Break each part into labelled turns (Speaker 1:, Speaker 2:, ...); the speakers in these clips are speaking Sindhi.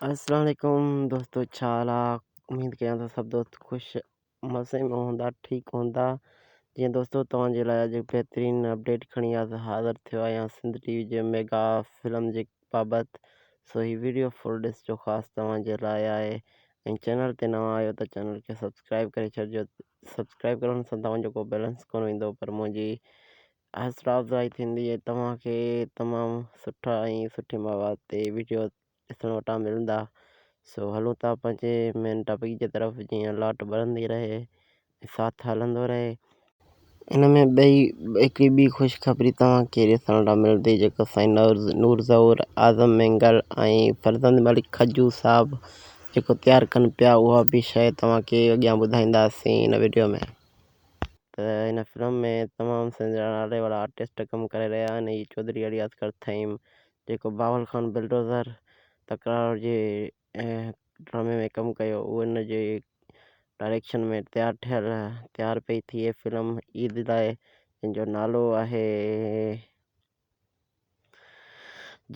Speaker 1: السلام عليڪم دوستو ڇا حال آ اميد ڪيان ٿو سڀ دوست خوش مزي ۾ هوندا ٺيڪ هوندا جيئن دوستو توهان جي لاء اڄ بهترين اپڊيٽ کڻي حاضر ٿيو آهيان سنڌ ٽي وي جي ميگا فلم جي بابت سو هي ويڊيو فل ڏسجو خاص توهان جي لاء آهي ۽ چينل تي نوان آهيو ته چينل کي سبسڪرائب ڪري ڇڏجو سبسڪرائب ڪرڻ سان توهان جو ڪو بيلنس ڪونه ويندو پر منهنجي حوصلا افزائي ٿيندي ۽ توهان کي تمام سٺا ۽ سٺي مواد تي ويڊيو ڏسڻ وٽان ملندا سو هلون ٿا پنهنجي مين ٽاپڪ جي طرف جيئن لاٽ ٻرندي رهي ۽ ساٿ هلندو رهي. ان ۾ ٻئي هڪڙي ٻي خوشخبري توهان کي ڏسڻ وٽان ملندي جيڪو سائين نور ظهور اعظم مينگل ۽ فرزند ملڪ کجو صاحب جيڪو تيار ڪن پيا اها به شيء توهان کي اڳيان ٻڌائينداسين ان ويڊيو ۾. ته هن فلم ۾ تمام سنڌ جا نالي وارا آرٽسٽ ڪم ڪري رهيا آهن هي چوڌري علي اصغر ٿهيم جيڪو بهاول خان بلڊوزر تڪرار جي ڊرامي ۾ ڪم ڪيو اهو ان جي ڊائريڪشن ۾ تيار ٺهيل تيار پئي ٿئي فلم عيد لاء جنهن جو نالو آهي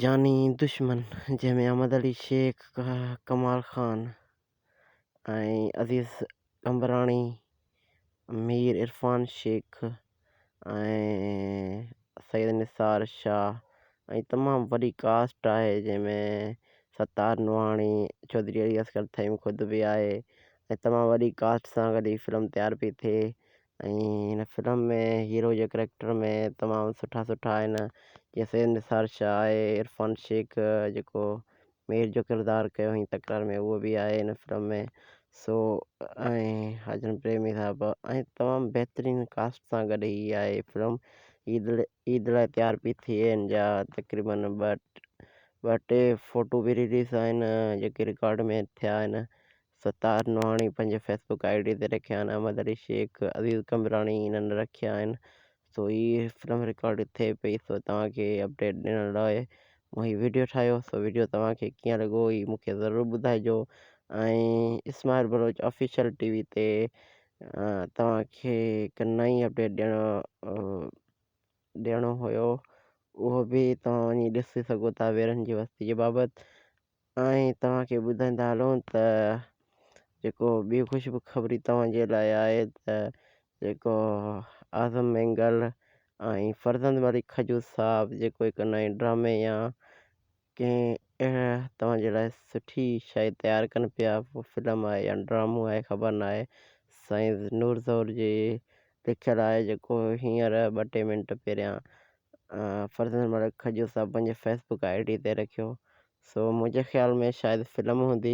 Speaker 1: جاني دشمن جنهن ۾ احمد علي شيخ ڪمال خان ۽ عزيز قمبراڻي، مير عرفان شيخ ۽ سيد نثار شاهه ۽ تمام وڏي ڪاسٽ آهي جنهن ۾ ستار نوحاڻي، چوڌري علي اصغر ٿهيم خود به آهي ۽ تمام وڏي ڪاسٽ سان گڏ هي فلم تيار پئي ٿئي ۽ هن فلم ۾ هيرو جي ڪريڪٽر ۾ تمام سٺا سٺا آهن جيئن سيد نثار شاهه آهي عرفان شيخ جيڪو مير جو ڪردار ڪيو هئين تڪرار ۾ اهو به آهي هن فلم ۾ سو ۽ حاجن پريمي صاحب ۽ تمام بهترين ڪاسٽ سان گڏ هي آهي فلم عيد عيد لاء تيار پئي ٿئي هن جا تقريبن ٻه ٻه ٽي فوٽو به رليز آهن جيڪي رڪارڊ ۾ ٿيا آهن ستار نوحاڻي پنهنجي فيس بڪ I D تي رکيا آهن احمد علي شيخ عزيز قمبراڻي هنن رکيا آهن سو هي فلم رڪارڊ ٿئي پئي سو توهان کي اپڊيٽ ڏيڻ لاء مون هي ويڊيو ٺاهيو سو ويڊيو توهان کي ڪيئن لڳو هي مون کي ضرور ٻڌائجو ۽ Ismail Baloch official T V تي توهان کي هڪ نئين اپڊيٽ ڏيڻ ڏيڻو هيو اهو به توهان وڃي ڏسي سگهو ٿا ويرن جي وستي جي بابت ۽ توهان کي ٻڌائيندا هلون ته جيڪو ٻي خوش خبري توهان جي لاء آهي ته جيڪو اعظم مينگل ۽ فرزند ملڪ کجو صاحب جيڪو هڪ نئين ڊرامي يا ڪنهن اهڙا توهان جي لاء سٺي شيء تيار ڪن پيا فلم آهي يا ڊرامو آهي خبر نه آهي سائين نور زهور جي لکيل آهي جيڪو هينئر ٻه ٽي منٽ پهريان فرزند ملڪ کجو صاحب پنهنجي فيس بڪ I D تي رکيو سو منهنجي خيال ۾ شايد فلم هوندي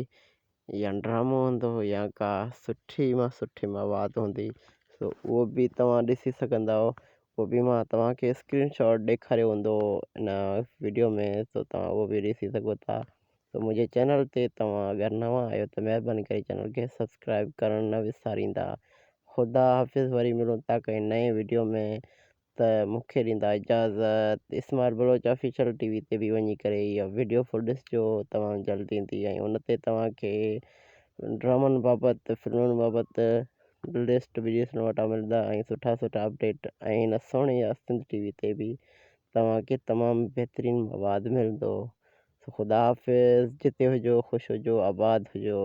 Speaker 1: يا ڊرامو هوندو يا ڪا سٺي مان سٺي مواد هوندي سو اهو به توهان ڏسي سگهندؤ اهو به مان توهان کي اسڪرين شاٽ ڏيکاريو هوندو ان ويڊيو ۾ سو توهان اهو به ڏسي سگهو ٿا سو منهنجي چينل تي توهان اگر نوان آهيو ته مهرباني ڪري چينل کي سبسڪرائب ڪرڻ نه وساريندا خدا حافظ وري ملون ٿا ڪنهن نئين ويڊيو ۾ ته مون کي ڏيندا اجازت Ismail Baloch official T V تي به وڃي ڪري اها ويڊيو فل ڏسجو تمام جلد ايندي ۽ ان تي توهان کي ڊرامن بابت فلمن بابت لسٽ به ڏسڻ وٽان ملندا ۽ سٺا سٺا اپڊيٽ ۽ هن سهڻي سنڌ ٽي وي تي به توهان کي تمام بهترين مواد ملندو خدا حافظ جتي هجو خوش هجو آباد هجو.